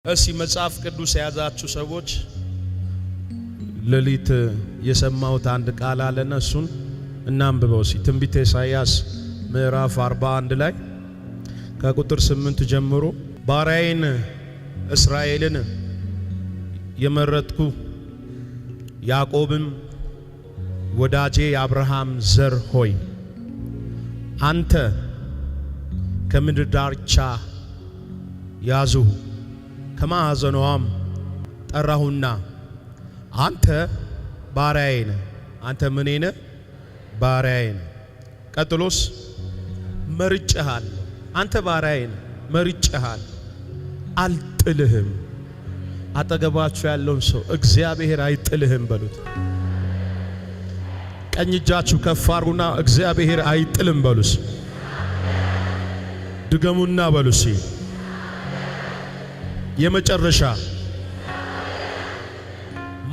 እስቲ መጽሐፍ ቅዱስ የያዛችሁ ሰዎች ሌሊት የሰማሁት አንድ ቃል አለና እሱን እናንብበው። እስቲ ትንቢተ ኢሳይያስ ምዕራፍ 41 ላይ ከቁጥር 8 ጀምሮ ባሪያዬን እስራኤልን የመረጥኩ ያዕቆብም ወዳጄ የአብርሃም ዘር ሆይ አንተ ከምድር ዳርቻ ያዝሁ ከማዕዘኗም ጠራሁና አንተ ባሪያዬ ነህ። አንተ ምኔ ነህ? ባሪያዬ ነህ። ቀጥሎስ መርጬሃለሁ። አንተ ባሪያዬ ነህ፣ መርጬሃለሁ፣ አልጥልህም። አጠገባችሁ ያለውን ሰው እግዚአብሔር አይጥልህም በሉት። ቀኝ እጃችሁ ከፍ አድርጉና እግዚአብሔር አይጥልም በሉስ። ድገሙና በሉስ። የመጨረሻ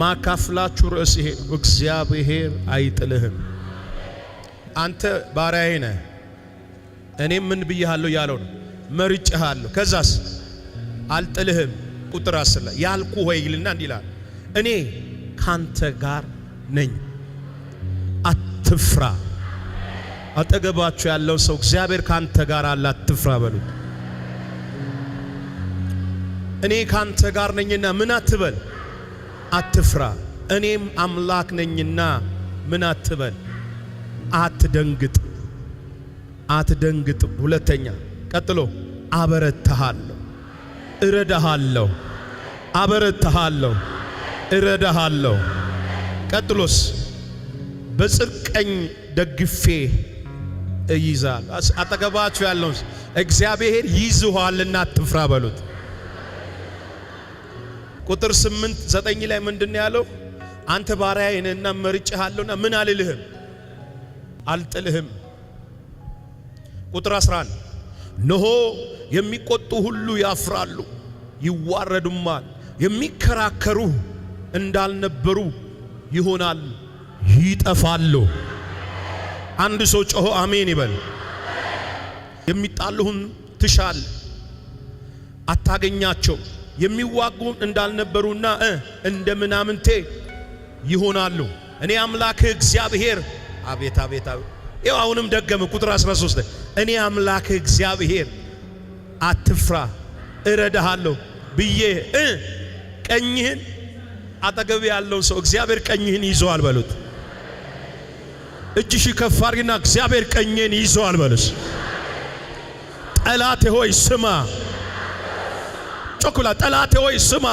ማካፍላችሁ ርዕስ ይሄ እግዚአብሔር አይጥልህም። አንተ ባሪያዬ ነህ፣ እኔም ምን ብያለሁ ያለው ነው፣ መርጬሃለሁ። ከዛስ አልጥልህም። ቁጥር 10 ላይ ያልኩ ሆይ ይልና እንዲህ ይላል፣ እኔ ካንተ ጋር ነኝ፣ አትፍራ። አጠገባችሁ ያለው ሰው እግዚአብሔር ካንተ ጋር አለ፣ አትፍራ በሉት። እኔ ካንተ ጋር ነኝና ምን አትበል፣ አትፍራ። እኔም አምላክ ነኝና ምን አትበል፣ አትደንግጥ፣ አትደንግጥ። ሁለተኛ ቀጥሎ አበረታሃለሁ፣ እረዳሃለሁ፣ አበረታሃለሁ፣ እረዳሃለሁ። ቀጥሎስ በጽድቅ ቀኝ ደግፌ እይዛለሁ። አጠገባችሁ ያለውን እግዚአብሔር ይዝኋልና አትፍራ በሉት። ቁጥር 8 9 ላይ ምንድነው ያለው? አንተ ባሪያዬ ነህና መርጬሃለሁና ምን አልልህም፣ አልጥልህም። ቁጥር 11 እነሆ የሚቆጡ ሁሉ ያፍራሉ ይዋረዱማል፣ የሚከራከሩ እንዳልነበሩ ይሆናል፣ ይጠፋሉ። አንድ ሰው ጮሆ አሜን ይበል። የሚጣሉህን ትሻል አታገኛቸው የሚዋጉ እንዳልነበሩና እንደ ምናምንቴ ይሆናሉ። እኔ አምላክህ እግዚአብሔር። አቤት አቤት አቤት! ይኸው አሁንም ደገመ። ቁጥር 13 እኔ አምላክህ እግዚአብሔር አትፍራ እረዳሃለሁ ብዬ ቀኝህን አጠገብ ያለውን ሰው እግዚአብሔር ቀኝህን ይዘዋል በሉት። እጅሽ ከፍ አድርጊና እግዚአብሔር ቀኝህን ይዘዋል በሉት። ጠላቴ ሆይ ስማ ጮኩላ ጠላቴ ሆይ ስማ፣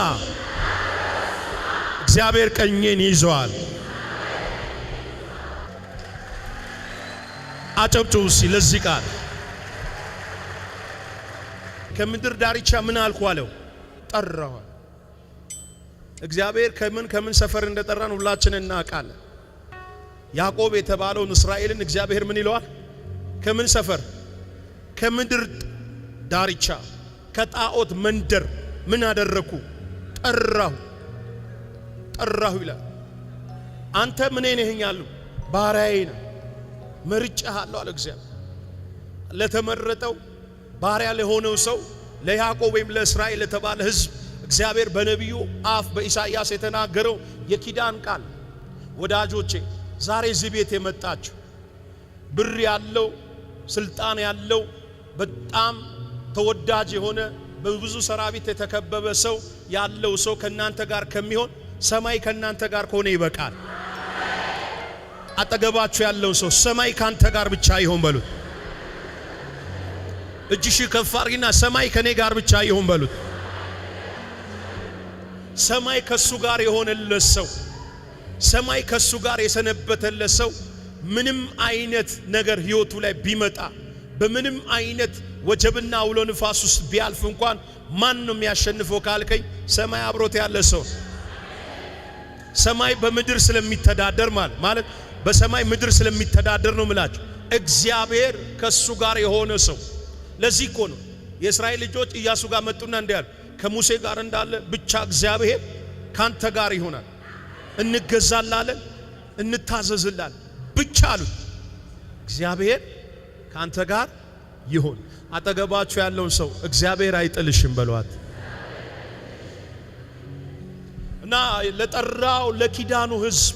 እግዚአብሔር ቀኜን ይዘዋል። አጨብጭቡ እስቲ ለዚህ ቃል። ከምድር ዳርቻ ምን አልኩ አለው፣ ጠራዋል። እግዚአብሔር ከምን ከምን ሰፈር እንደጠራን ሁላችን እናውቃለን። ያዕቆብ የተባለውን እስራኤልን እግዚአብሔር ምን ይለዋል? ከምን ሰፈር? ከምድር ዳርቻ ከጣዖት መንደር ምን አደረኩ? ጠራሁ ጠራሁ ይላል። አንተ ምን ነህ አለው? ባሪያዬ ነህ፣ መርጬሃለሁ አለ እግዚአብሔር። ለተመረጠው ባሪያ ለሆነው ሰው ለያዕቆብ ወይም ለእስራኤል ለተባለ ሕዝብ እግዚአብሔር በነቢዩ አፍ በኢሳይያስ የተናገረው የኪዳን ቃል። ወዳጆቼ ዛሬ እዚህ ቤት የመጣችሁ ብር ያለው ስልጣን ያለው በጣም ተወዳጅ የሆነ በብዙ ሰራዊት የተከበበ ሰው ያለው ሰው ከናንተ ጋር ከሚሆን ሰማይ ከናንተ ጋር ከሆነ ይበቃል። አጠገባችሁ ያለው ሰው ሰማይ ካንተ ጋር ብቻ ይሆን በሉት። እጅሽ ከፍ አድርጊና ሰማይ ከኔ ጋር ብቻ ይሆን በሉት። ሰማይ ከሱ ጋር የሆነለት ሰው፣ ሰማይ ከሱ ጋር የሰነበተለት ሰው ምንም አይነት ነገር ህይወቱ ላይ ቢመጣ፣ በምንም አይነት ወጀብና አውሎ ንፋስ ውስጥ ቢያልፍ እንኳን ማን ነው የሚያሸንፈው ካልከኝ፣ ሰማይ አብሮት ያለ ሰው። ሰማይ በምድር ስለሚተዳደር ማለት በሰማይ ምድር ስለሚተዳደር ነው ምላችሁ። እግዚአብሔር ከሱ ጋር የሆነ ሰው። ለዚህ እኮ ነው የእስራኤል ልጆች ኢያሱ ጋር መጡና እንዲህ አሉ፣ ከሙሴ ጋር እንዳለ ብቻ እግዚአብሔር ካንተ ጋር ይሆናል፣ እንገዛላለን፣ እንታዘዝላለን ብቻ አሉት። እግዚአብሔር ካንተ ጋር ይሁን። አጠገባችሁ ያለውን ሰው እግዚአብሔር አይጥልሽም በሏት። እና ለጠራው ለኪዳኑ ሕዝብ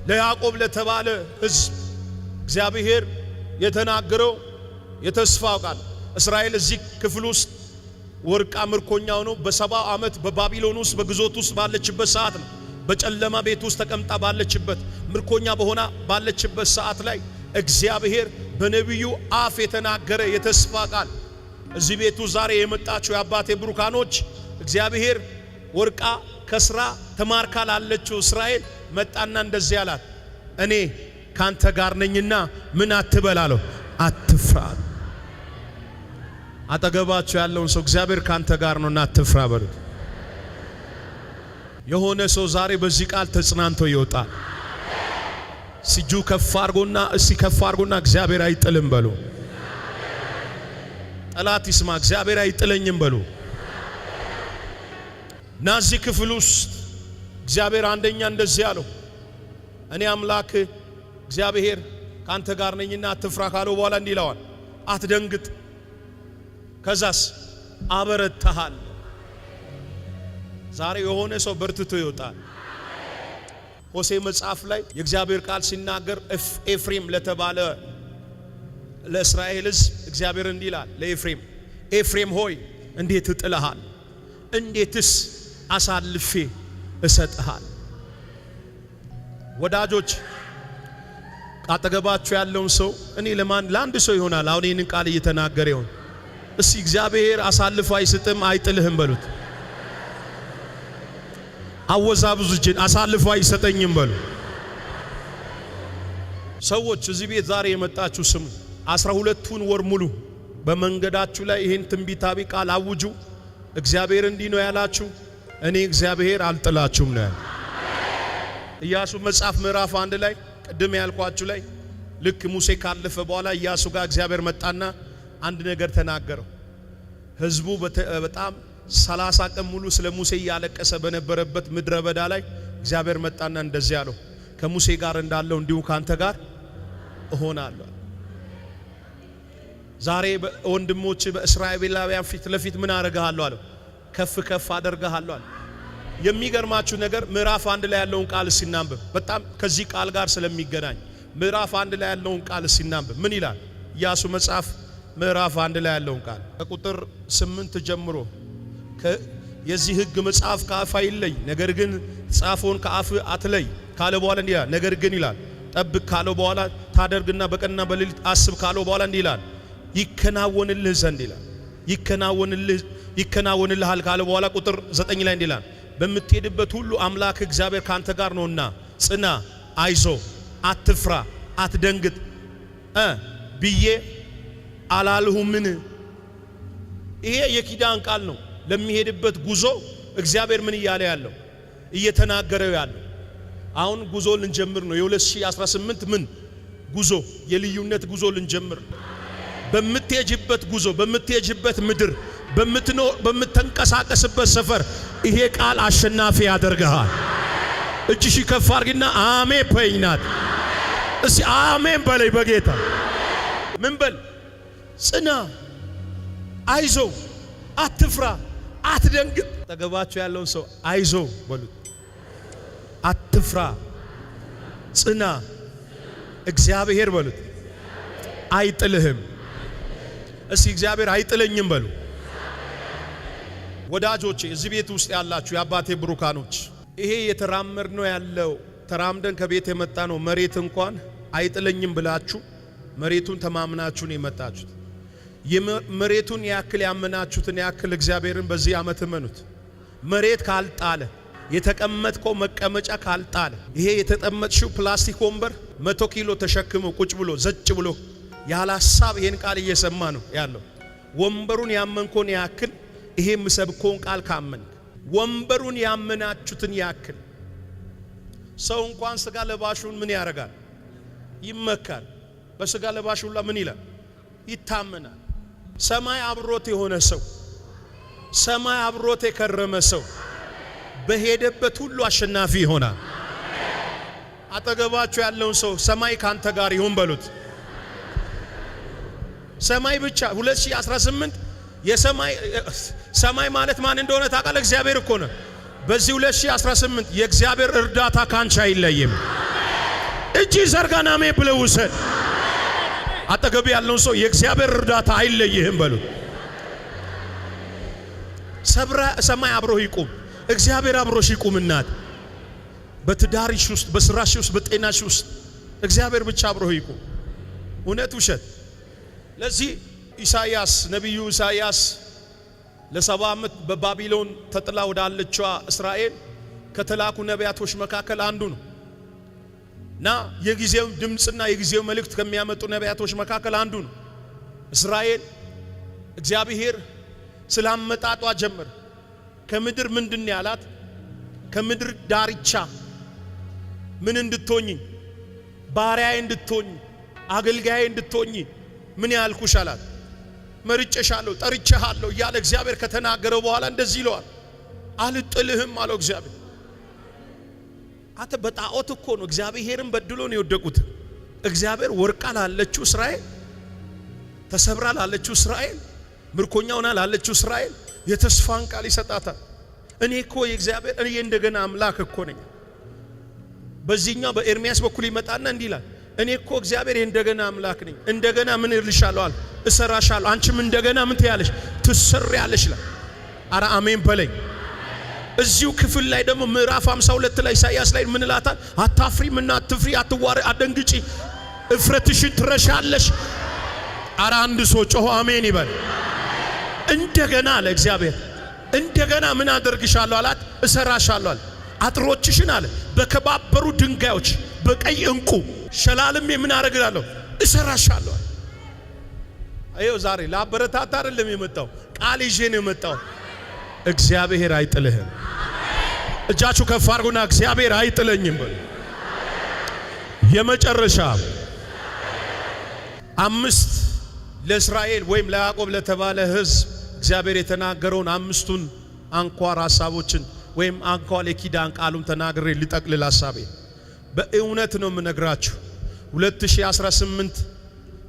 ለያዕቆብ ለተባለ ሕዝብ እግዚአብሔር የተናገረው የተስፋው ቃል እስራኤል እዚህ ክፍል ውስጥ ወርቃ ምርኮኛ ሆኖ በ70 ዓመት በባቢሎን ውስጥ በግዞት ውስጥ ባለችበት ሰዓት ነው። በጨለማ ቤት ውስጥ ተቀምጣ ባለችበት ምርኮኛ በሆና ባለችበት ሰዓት ላይ እግዚአብሔር በነቢዩ አፍ የተናገረ የተስፋ ቃል እዚህ ቤቱ ዛሬ የመጣችሁ የአባቴ ብሩካኖች እግዚአብሔር ወርቃ ከስራ ተማርካ ላለችው እስራኤል መጣና እንደዚህ አላት፣ እኔ ካንተ ጋር ነኝና ምን አትበላለሁ፣ አትፍራ። አጠገባችሁ ያለውን ሰው እግዚአብሔር ካንተ ጋር ነውና አትፍራ በሉት። የሆነ ሰው ዛሬ በዚህ ቃል ተጽናንቶ ይወጣል። ሲጁ ከፍ አርጎና እስቲ ከፍ አርጎና እግዚአብሔር አይጥልም በሉ። ጠላት ይስማ፣ እግዚአብሔር አይጥለኝም በሉ። እና እዚህ ክፍል ውስጥ እግዚአብሔር አንደኛ እንደዚህ አለው፣ እኔ አምላክ እግዚአብሔር ካንተ ጋር ነኝና አትፍራ ካለው በኋላ እንዲህ ይለዋል፣ አትደንግጥ። ከዛስ አበረታሃል። ዛሬ የሆነ ሰው በርትቶ ይወጣል። ሆሴ መጽሐፍ ላይ የእግዚአብሔር ቃል ሲናገር ኤፍሬም ለተባለ ለእስራኤል ሕዝብ እግዚአብሔር እንዲህ ይላል ለኤፍሬም፣ ኤፍሬም ሆይ እንዴት እጥልሃል? እንዴትስ አሳልፌ እሰጥሃል? ወዳጆች አጠገባችሁ ያለውን ሰው እኔ ለማን ለአንድ ሰው ይሆናል አሁን ይህንን ቃል እየተናገረ ይሆን? እስቲ እግዚአብሔር አሳልፎ አይሰጥም አይጥልህም በሉት። አወዛብዙ እጅን አሳልፎ አይሰጠኝም በሉ። ሰዎች እዚህ ቤት ዛሬ የመጣችሁ ስሙ። 12ቱን ወር ሙሉ በመንገዳችሁ ላይ ይህን ትንቢታዊ ቃል አውጁ። እግዚአብሔር እንዲህ ነው ያላችሁ፣ እኔ እግዚአብሔር አልጥላችሁም ነው ያለ። ኢያሱ መጽሐፍ ምዕራፍ 1 ላይ ቅድም ያልኳችሁ ላይ ልክ ሙሴ ካለፈ በኋላ ኢያሱ ጋር እግዚአብሔር መጣና አንድ ነገር ተናገረው። ህዝቡ በጣም 30 ቀን ሙሉ ስለ ሙሴ እያለቀሰ በነበረበት ምድረ በዳ ላይ እግዚአብሔር መጣና እንደዚህ አለው፣ ከሙሴ ጋር እንዳለው እንዲሁ ካንተ ጋር እሆናለሁ። ዛሬ ወንድሞች በእስራኤላውያን ፊት ለፊት ምን አደርግሃለሁ አለው፣ ከፍ ከፍ አደርግሃለሁ አለ። የሚገርማችሁ ነገር ምዕራፍ 1 ላይ ያለውን ቃል ሲናንብብ በጣም ከዚህ ቃል ጋር ስለሚገናኝ ምዕራፍ 1 ላይ ያለውን ቃል ሲናንብብ ምን ይላል? ኢያሱ መጽሐፍ ምዕራፍ 1 ላይ ያለውን ቃል ከቁጥር 8 ጀምሮ የዚህ ሕግ መጽሐፍ ከአፍ አይለይ፣ ነገር ግን ጻፎን ከአፍ አትለይ ካለ በኋላ እንዲህ ይላል። ነገር ግን ይላል ጠብቅ ካለው በኋላ ታደርግና በቀንና በሌሊት አስብ ካለው በኋላ እንዲህ ይላል ይከናወንልህ ዘንድ ይላል። ይከናወንልሃል ካለ በኋላ ቁጥር 9 ላይ እንዲህ ይላል በምትሄድበት ሁሉ አምላክ እግዚአብሔር ካንተ ጋር ነውና ጽና፣ አይዞ፣ አትፍራ፣ አትደንግጥ ብዬ አላልሁምን? ይሄ የኪዳን ቃል ነው። ለሚሄድበት ጉዞ እግዚአብሔር ምን እያለ ያለው እየተናገረው ያለው አሁን ጉዞ ልንጀምር ነው። የ2018 ምን ጉዞ የልዩነት ጉዞ ልንጀምር። በምትሄጅበት ጉዞ፣ በምትሄጅበት ምድር፣ በምትንቀሳቀስበት ሰፈር ይሄ ቃል አሸናፊ ያደርግሃል። እጅሽ ከፍ አድርጊና አሜን በይናት። እስቲ አሜን በለይ። በጌታ ምን በል ጽና፣ አይዞ፣ አትፍራ፣ አትደንግጥ። አጠገባችሁ ያለውን ሰው አይዞ በሉት፣ አትፍራ፣ ጽና፣ እግዚአብሔር በሉት አይጥልህም። እስቲ እግዚአብሔር አይጥለኝም በሉ። ወዳጆቼ እዚህ ቤት ውስጥ ያላችሁ የአባቴ ብሩካኖች፣ ይሄ የተራመድ ነው ያለው ተራምደን ከቤት የመጣ ነው መሬት እንኳን አይጥለኝም ብላችሁ መሬቱን ተማምናችሁ ነው የመጣችሁት። መሬቱን ያክል ያመናችሁትን ያክል እግዚአብሔርን በዚህ ዓመት እመኑት። መሬት ካልጣለ የተቀመጥከው መቀመጫ ካልጣለ ይሄ የተቀመጥሽው ፕላስቲክ ወንበር 100 ኪሎ ተሸክሞ ቁጭ ብሎ ዘጭ ብሎ ያለ ሀሳብ ይሄን ቃል እየሰማ ነው ያለው። ወንበሩን ያመንኮን ያክል ይሄ ምሰብኮን ቃል ካመንክ ወንበሩን ያመናችሁትን ያክል ሰው እንኳን ስጋ ለባሹን ምን ያደርጋል? ይመካል። በስጋ ለባሹ ሁላ ምን ይላል? ይታመናል። ሰማይ አብሮት የሆነ ሰው፣ ሰማይ አብሮት የከረመ ሰው በሄደበት ሁሉ አሸናፊ ይሆናል። አጠገባችሁ ያለውን ሰው ሰማይ ካንተ ጋር ይሁን በሉት። ሰማይ ብቻ 2018 የሰማይ ሰማይ ማለት ማን እንደሆነ ታውቃለህ? እግዚአብሔር እኮ ነው። በዚህ 2018 የእግዚአብሔር እርዳታ ካንቺ አይለይም። እጅ ዘርጋና አሜን ብለህ ውሰድ። አጠገብ ያለውን ሰው የእግዚአብሔር እርዳታ አይለይህም በሉት። ሰብራ ሰማይ አብሮህ ይቁም። እግዚአብሔር አብሮሽ ይቁም። እናት በትዳርሽ ውስጥ፣ በስራሽ ውስጥ፣ በጤናሽ ውስጥ እግዚአብሔር ብቻ አብሮህ ይቁም። እውነት ውሸት? ለዚህ ኢሳይያስ፣ ነቢዩ ኢሳይያስ ለ70 ዓመት በባቢሎን ተጥላ ወዳለችዋ እስራኤል ከተላኩ ነቢያቶች መካከል አንዱ ነው እና የጊዜው ድምፅና የጊዜው መልእክት ከሚያመጡ ነቢያቶች መካከል አንዱ ነው። እስራኤል እግዚአብሔር ስላመጣጧ ጀመር። ከምድር ምንድን ያላት? ከምድር ዳርቻ ምን እንድትሆኝ፣ ባሪያዬ እንድትሆኝ፣ አገልጋዬ እንድትሆኝ ምን ያልኩሽ አላት። መርጬሻለሁ፣ ጠርቼሃለሁ እያለ እግዚአብሔር ከተናገረው በኋላ እንደዚህ ይለዋል፣ አልጥልህም አለው እግዚአብሔር። አንተ በጣዖት እኮ ነው እግዚአብሔርን በድሎ ነው የወደቁት። እግዚአብሔር ወርቃ ላለችው እስራኤል፣ ተሰብራ ላለችው እስራኤል፣ ምርኮኛ ሆና ላለችው እስራኤል የተስፋን ቃል ይሰጣታል። እኔ እኮ የእግዚአብሔር እኔ እንደገና አምላክ እኮ ነኝ። በዚህኛው በኤርሚያስ በኩል ይመጣና እንዲህ ይላል፣ እኔ እኮ እግዚአብሔር እንደገና አምላክ ነኝ። እንደገና ምን እልሻለሁ አለ፣ እሰራሻለሁ። አንቺም እንደገና ምን ትያለሽ? ትሰሪያለሽ ይላል። አረ አሜን በለኝ። እዚሁ ክፍል ላይ ደግሞ ምዕራፍ 52 ላይ ኢሳይያስ ላይ ምን እላታል? አታፍሪም እና አትፍሪ፣ አትዋሪ፣ አደንግጪ፣ እፍረትሽን ትረሻለሽ። አረ አንድ ሰው ጮሆ አሜን ይበል። እንደገና አለ እግዚአብሔር፣ እንደገና ምን አደርግሻለሁ አላት? እሰራሻለሁ አለ። አጥሮችሽን አለ በከባበሩ ድንጋዮች በቀይ እንቁ ሸላልሜ ምን አደርግላለሁ? እሰራሻለሁ። አየው ዛሬ ላበረታታ አይደለም የመጣው፣ ቃል ይዤ ነው የመጣው። እግዚአብሔር አይጥልህም። እጃችሁ ከፍ አድርጉና እግዚአብሔር አይጥለኝም በሉ። የመጨረሻ አምስት ለእስራኤል ወይም ለያዕቆብ ለተባለ ሕዝብ እግዚአብሔር የተናገረውን አምስቱን አንኳር ሐሳቦችን ወይም አንኳር የኪዳን ቃሉን ተናግሬ ልጠቅልል ሐሳቤ። በእውነት ነው የምነግራችሁ፣ 2018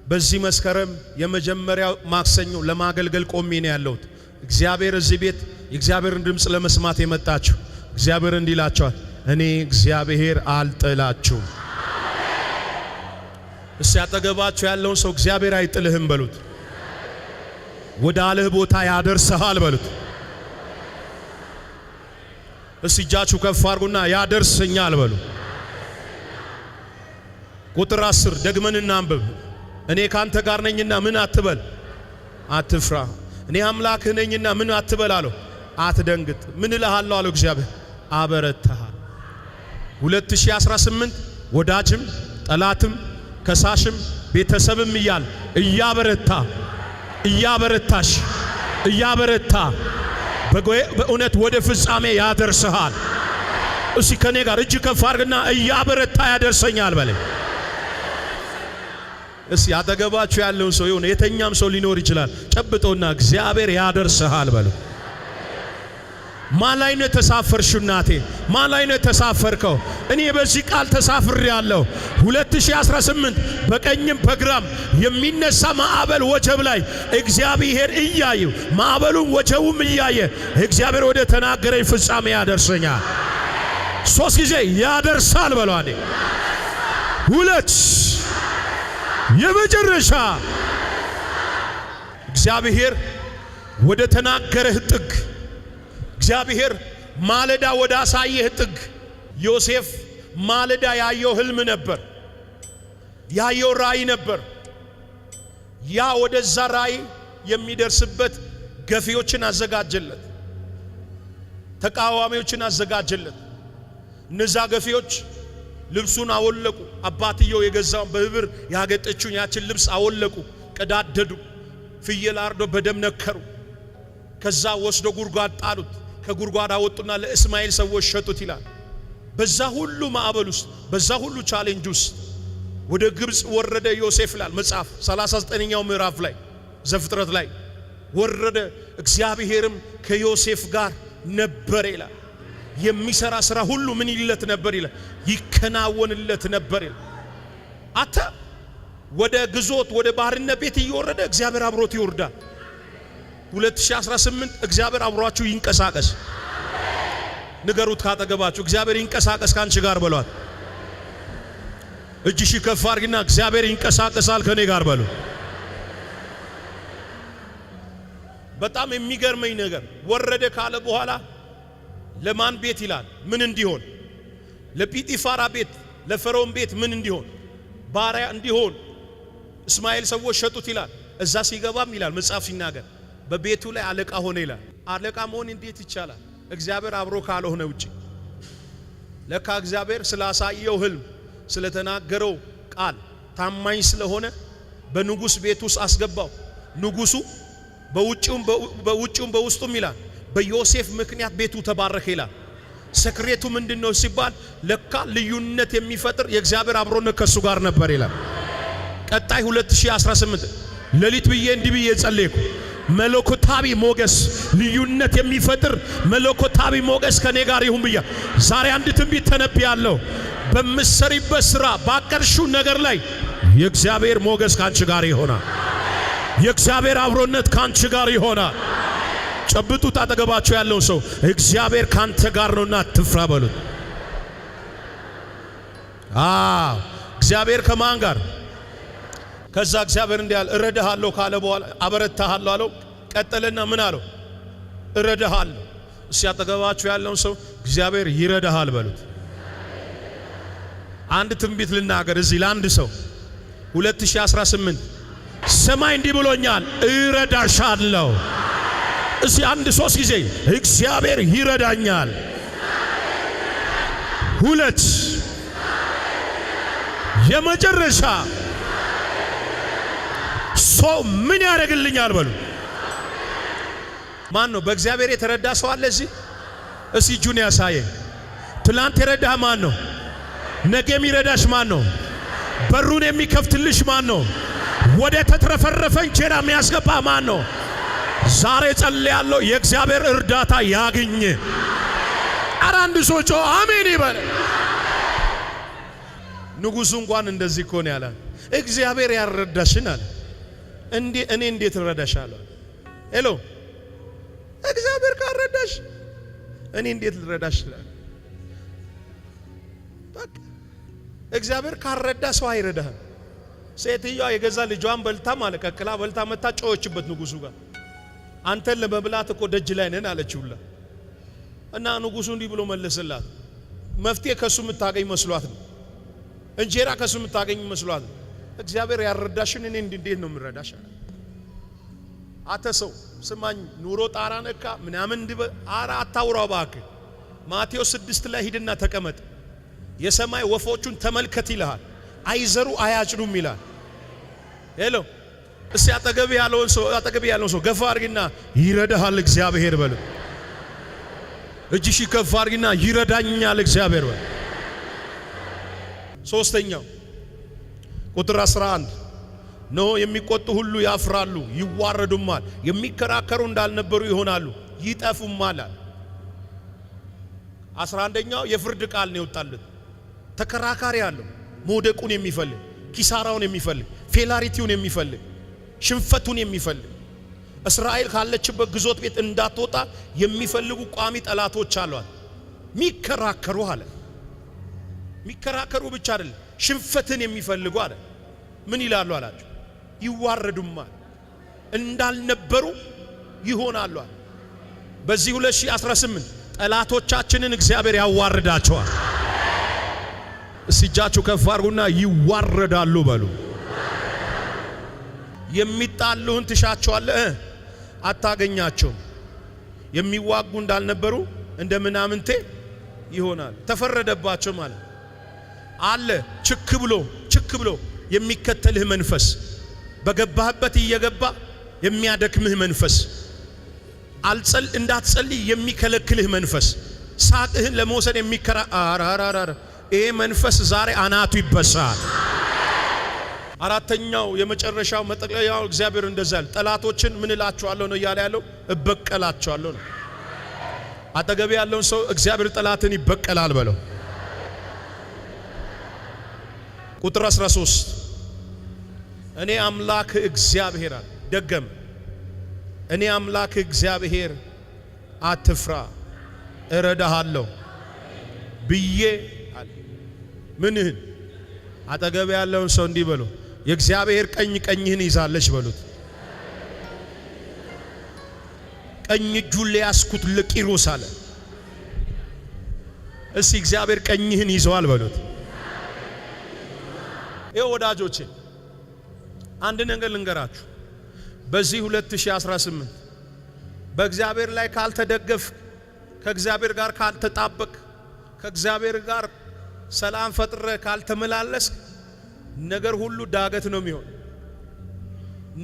በዚህ መስከረም የመጀመሪያው ማክሰኞ ለማገልገል ቆሜ ነው ያለሁት። እግዚአብሔር እዚህ ቤት የእግዚአብሔርን ድምፅ ለመስማት የመጣችሁ እግዚአብሔር እንዲህ ይላችኋል፣ እኔ እግዚአብሔር አልጥላችሁም። እስቲ አጠገባችሁ ያለውን ሰው እግዚአብሔር አይጥልህም በሉት። ወደ አለህ ቦታ ያደርስሃል በሉት። እስቲ እጃችሁ ከፍ አድርጉና ያደርሰኛል በሉ። ቁጥር 10 ደግመን እናንብብ። እኔ ካንተ ጋር ነኝና ምን አትበል፣ አትፍራ። እኔ አምላክህ ነኝና ምን አትበል አለው፣ አትደንግጥ። ምን እልሃለሁ አለው እግዚአብሔር፣ አበረታሃል። 2018 ወዳጅም ጠላትም ከሳሽም ቤተሰብም እያል እያበረታ፣ እያበረታሽ፣ እያበረታ በእውነት ወደ ፍጻሜ ያደርስሃል። እስቲ ከኔ ጋር እጅ ከፍ አድርግና እያበረታ ያደርሰኛል በለኝ። እስቲ አጠገባችሁ ያለውን ሰው ይሁን የተኛም ሰው ሊኖር ይችላል፣ ጨብጦና እግዚአብሔር ያደርስሃል በለው። ማን ላይ ነው የተሳፈርሽው እናቴ? ማን ላይ ነው የተሳፈርከው? እኔ በዚህ ቃል ተሳፍሬያለሁ። 2018 በቀኝም በግራም የሚነሳ ማዕበል ወጀብ ላይ እግዚአብሔር እያየ፣ ማዕበሉም ወጀቡም እያየ እግዚአብሔር ወደ ተናገረኝ ፍጻሜ ያደርሰኛል። ሶስት ጊዜ ያደርሳል በለው። አንዴ፣ ሁለት፣ የመጨረሻ። እግዚአብሔር ወደ ተናገረህ ጥግ፣ እግዚአብሔር ማለዳ ወደ አሳየህ ጥግ። ዮሴፍ ማለዳ ያየው ህልም ነበር፣ ያየው ራእይ ነበር። ያ ወደዛ ራእይ የሚደርስበት ገፊዎችን አዘጋጀለት፣ ተቃዋሚዎችን አዘጋጀለት። እነዛ ገፊዎች ልብሱን አወለቁ። አባትየው የገዛውን በህብር ያገጠችውን ያችን ልብስ አወለቁ፣ ቀዳደዱ፣ ፍየል አርዶ በደም ነከሩ። ከዛ ወስዶ ጉድጓድ ጣሉት። ከጉድጓድ አወጡና ለእስማኤል ሰዎች ሸጡት ይላል። በዛ ሁሉ ማዕበል ውስጥ፣ በዛ ሁሉ challenge ውስጥ ወደ ግብፅ ወረደ ዮሴፍ ይላል መጽሐፍ፣ 39ኛው ምዕራፍ ላይ ዘፍጥረት ላይ ወረደ። እግዚአብሔርም ከዮሴፍ ጋር ነበር ይላል። የሚሰራ ስራ ሁሉ ምን ይለት ነበር ይላል፣ ይከናወንለት ነበር ይላል። አተ ወደ ግዞት ወደ ባርነት ቤት እየወረደ እግዚአብሔር አብሮት ይወርዳል። 2018 እግዚአብሔር አብሯችሁ ይንቀሳቀስ። ንገሩት ካጠገባችሁ፣ እግዚአብሔር ይንቀሳቀስ ካንቺ ጋር በሏት። እጅሽ ከፍ አድርጊና እግዚአብሔር ይንቀሳቀሳል ከኔ ጋር በሉ። በጣም የሚገርመኝ ነገር ወረደ ካለ በኋላ ለማን ቤት ይላል? ምን እንዲሆን? ለጲጢፋራ ቤት፣ ለፈርዖን ቤት ምን እንዲሆን? ባሪያ እንዲሆን እስማኤል ሰዎች ሸጡት ይላል። እዛ ሲገባም ይላል መጽሐፍ ሲናገር በቤቱ ላይ አለቃ ሆነ ይላል። አለቃ መሆን እንዴት ይቻላል? እግዚአብሔር አብሮ ካልሆነ ውጪ። ለካ እግዚአብሔር ስላሳየው ህልም፣ ስለተናገረው ቃል ታማኝ ስለሆነ በንጉስ ቤት ውስጥ አስገባው። ንጉሱ በውጪውም በውስጡም ይላል በዮሴፍ ምክንያት ቤቱ ተባረከ ይላል። Secret ኡ ምንድነው ሲባል ለካ ልዩነት የሚፈጥር የእግዚአብሔር አብሮነት ከሱ ጋር ነበር ይላል። ቀጣይ 2018 ሌሊት ብዬ እንዲህ ብዬ ጸለይኩ። መለኮታዊ ሞገስ፣ ልዩነት የሚፈጥር መለኮታዊ ሞገስ ከኔ ጋር ይሁን ብያ ዛሬ አንድ ትንቢት ተነብያለሁ። በምትሰሪበት ስራ፣ ባቀርሹ ነገር ላይ የእግዚአብሔር ሞገስ ካንቺ ጋር ይሆናል። የእግዚአብሔር አብሮነት ካንቺ ጋር ይሆናል። ጨብጡት አጠገባቸው ያለውን ሰው፣ እግዚአብሔር ካንተ ጋር ነውና አትፍራ በሉት። አዎ፣ እግዚአብሔር ከማን ጋር? ከዛ እግዚአብሔር እንዲህ አለ፣ እረዳሃለሁ ካለ በኋላ አበረታሃለሁ አለው። ቀጠለና ምን አለው? እረዳሃለሁ። እስቲ አጠገባችሁ ያለውን ሰው እግዚአብሔር ይረዳሃል በሉት። አንድ ትንቢት ልናገር እዚህ ለአንድ ሰው፣ 2018 ሰማይ እንዲህ ብሎኛል፣ እረዳሻለሁ። እስቲ አንድ ሶስት ጊዜ እግዚአብሔር ይረዳኛል። ሁለት፣ የመጨረሻ፣ ሰው ምን ያደርግልኛል በሉ። ማን ነው በእግዚአብሔር የተረዳ ሰው አለ እዚህ? እስቲ እጁን ያሳየኝ። ትላንት የረዳህ ማን ነው? ነገ የሚረዳሽ ማን ነው? በሩን የሚከፍትልሽ ማን ነው? ወደ ተትረፈረፈ እንጀራ የሚያስገባ ማን ነው? ዛሬ ጸልያለሁ፣ የእግዚአብሔር እርዳታ ያግኝ። ኧረ አንድ ሰው ጮ አሜን ይበል። ንጉሱ እንኳን እንደዚህ እኮ ነው ያለ። እግዚአብሔር ያልረዳሽን አለ፣ እንዴ እኔ እንዴት እረዳሻለሁ? Hello፣ እግዚአብሔር ካልረዳሽ እኔ እንዴት ልረዳሽ እችላለሁ? በቃ እግዚአብሔር ካልረዳ ሰው አይረዳህም። ሴትዮዋ የገዛ ልጇን በልታ ማለት ቀቅላ በልታ መታ ጮኸችበት ንጉሱ ጋር። አንተን ለመብላት እኮ ደጅ ላይ ነን አለችውላ። እና ንጉሱ እንዲህ ብሎ መለሰላት። መፍትሄ ከሱ የምታገኝ መስሏት ነው። እንጀራ ከሱ የምታገኝ መስሏት ነው። እግዚአብሔር ያልረዳሽን እኔ እንዴት ነው የምረዳሽ? አለ። አተ ሰው ስማኝ፣ ኑሮ ጣራ ነካ ምናምን እንዲበ አራ አታውራው እባክህ። ማቴዎስ 6 ላይ ሂድና ተቀመጥ። የሰማይ ወፎቹን ተመልከት ይልሃል። አይዘሩ አያጭዱም ይላል። Hello፣ እስቲ አጠገብ ያለውን ሰው ገፋ አድርጊና ይረዳሃል እግዚአብሔር በሉ። እጅሽ ከፍ አድርጊና ይረዳኛል እግዚአብሔር በሉ። ሶስተኛው ቁጥር 11፣ እነሆ የሚቆጡ ሁሉ ያፍራሉ ይዋረዱማል፣ የሚከራከሩ እንዳልነበሩ ይሆናሉ ይጠፉማል። 11ኛው የፍርድ ቃል ነው የወጣለት። ተከራካሪ አለው፣ መውደቁን የሚፈልግ፣ ኪሳራውን የሚፈልግ፣ failure ኡን የሚፈልግ፣ ሽንፈቱን የሚፈልግ፣ እስራኤል ካለችበት ግዞት ቤት እንዳትወጣ የሚፈልጉ ቋሚ ጠላቶች አሏት። ሚከራከሩ አለ። ሚከራከሩ ብቻ አይደለም፣ ሽንፈትን የሚፈልጉ አለ። ምን ይላሉ አላቸው? ይዋረዱማል፣ እንዳልነበሩ ይሆናሉ አለ። በዚህ 2018 ጠላቶቻችንን እግዚአብሔር ያዋርዳቸዋል። እስቲ እጃችሁ ከፍ አድርጉና ይዋረዳሉ በሉ። የሚጣሉህን ትሻቸዋለህ፣ አታገኛቸውም። የሚዋጉ እንዳልነበሩ እንደ ምናምንቴ ይሆናል። ተፈረደባቸው ማለት አለ። ችክ ብሎ ችክ ብሎ የሚከተልህ መንፈስ፣ በገባህበት እየገባ የሚያደክምህ መንፈስ፣ አልጸል እንዳትጸልይ የሚከለክልህ መንፈስ፣ ሳቅህን ለመውሰድ የሚከራ አራራራ፣ ይሄ መንፈስ ዛሬ አናቱ ይበሳል። አራተኛው የመጨረሻው መጠቅለያው እግዚአብሔር እንደዛ ያለ ጠላቶችን ምን እላቸዋለሁ ነው እያለ ያለው፣ እበቀላቸዋለሁ ነው። አጠገብ ያለውን ሰው እግዚአብሔር ጠላትን ይበቀላል በለው። ቁጥር 13፣ እኔ አምላክ እግዚአብሔር አለ። ደገም፣ እኔ አምላክ እግዚአብሔር፣ አትፍራ። እረዳሃለሁ ብዬ አለ። ምንህን? አጠገብ ያለውን ሰው እንዲህ በሉ፣ የእግዚአብሔር ቀኝ ቀኝህን ይዛለች በሉት። ቀኝ እጁን ሊያስኩት ለቂሮስ አለ። እስቲ እግዚአብሔር ቀኝህን ይዘዋል በሉት። ይኸው ወዳጆቼ አንድ ነገር ልንገራችሁ። በዚህ 2018 በእግዚአብሔር ላይ ካልተደገፍ፣ ከእግዚአብሔር ጋር ካልተጣበቅ፣ ከእግዚአብሔር ጋር ሰላም ፈጥረ ካልተመላለስክ ነገር ሁሉ ዳገት ነው የሚሆን።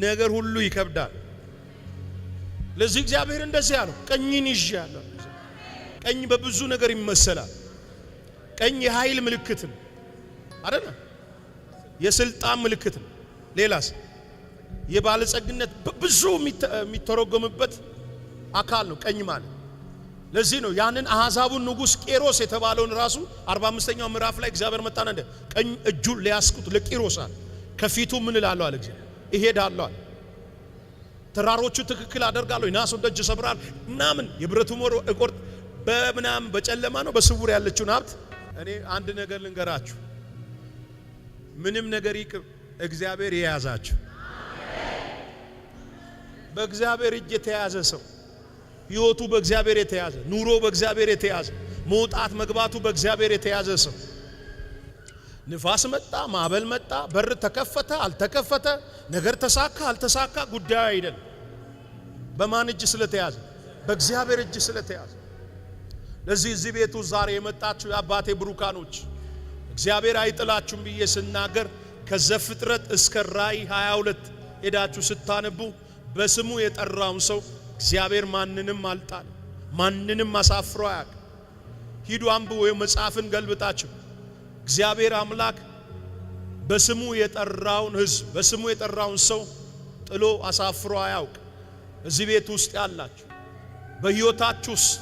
ነገር ሁሉ ይከብዳል። ለዚህ እግዚአብሔር እንደዚህ አለው፣ ቀኝን ይዣለሁ። ቀኝ በብዙ ነገር ይመሰላል። ቀኝ የኃይል ምልክት ነው አይደል? የስልጣን ምልክት ነው። ሌላስ የባለጸግነት ብዙ የሚተረጎምበት አካል ነው ቀኝ ማለት። ለዚህ ነው ያንን አሕዛቡን ንጉሥ ቄሮስ የተባለውን ራሱ 45ኛው ምዕራፍ ላይ እግዚአብሔር መጣና እንደ ቀኝ እጁን ሊያስኩት ለቂሮስ አለ። ከፊቱ ምን እላለሁ አለ እግዚአብሔር፣ እሄዳለሁ አለ። ተራሮቹ ትክክል አደርጋለሁ፣ የናሱን ደጅ እሰብራለሁ ምናምን፣ የብረቱ ሞሮ እቆርጥ በምናምን በጨለማ ነው በስውር ያለችውን ሀብት። እኔ አንድ ነገር ልንገራችሁ፣ ምንም ነገር ይቅር፣ እግዚአብሔር የያዛችሁ፣ በእግዚአብሔር እጅ የተያዘ ሰው፣ ሕይወቱ በእግዚአብሔር የተያዘ፣ ኑሮ በእግዚአብሔር የተያዘ፣ መውጣት መግባቱ በእግዚአብሔር የተያዘ ሰው፣ ንፋስ መጣ፣ ማዕበል መጣ፣ በር ተከፈተ አልተከፈተ፣ ነገር ተሳካ አልተሳካ ጉዳዩ አይደለም። በማን እጅ ስለተያዘ? በእግዚአብሔር እጅ ስለተያዘ። ለዚህ እዚህ ቤቱ ዛሬ የመጣችሁ የአባቴ ብሩካኖች እግዚአብሔር አይጥላችሁም ብዬ ስናገር ከዘፍጥረት እስከ ራእይ 22 ሄዳችሁ ስታነቡ በስሙ የጠራውን ሰው እግዚአብሔር ማንንም አልጣለ፣ ማንንም አሳፍሮ አያውቅም። ሂዱ አንብቡ፣ ወይም መጽሐፍን ገልብጣችሁ እግዚአብሔር አምላክ በስሙ የጠራውን ሕዝብ፣ በስሙ የጠራውን ሰው ጥሎ አሳፍሮ አያውቅ። እዚህ ቤት ውስጥ ያላችሁ፣ በሕይወታችሁ ውስጥ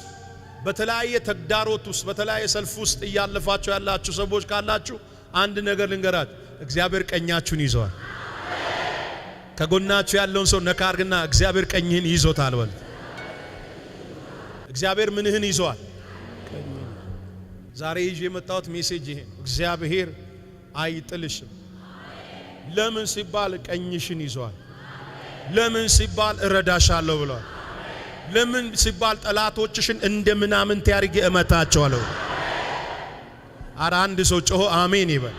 በተለያየ ተግዳሮት ውስጥ፣ በተለያየ ሰልፍ ውስጥ እያለፋችሁ ያላችሁ ሰዎች ካላችሁ አንድ ነገር ልንገራችሁ፣ እግዚአብሔር ቀኛችሁን ይዘዋል። ከጎናችሁ ያለውን ሰው ነካ አርግና እግዚአብሔር ቀኝህን ይዞታል በሉት። እግዚአብሔር ምንህን ይዘዋል? ዛሬ ይዤ የመጣሁት message ይሄ ነው። እግዚአብሔር አይጥልሽም። ለምን ሲባል ቀኝሽን ይዘዋል። ለምን ሲባል እረዳሻለሁ ብለዋል። ለምን ሲባል ጠላቶችሽን እንደ ምናምንቴ አድርጌ እመታቸዋለሁ። አረ አንድ ሰው ጮሆ አሜን ይበል።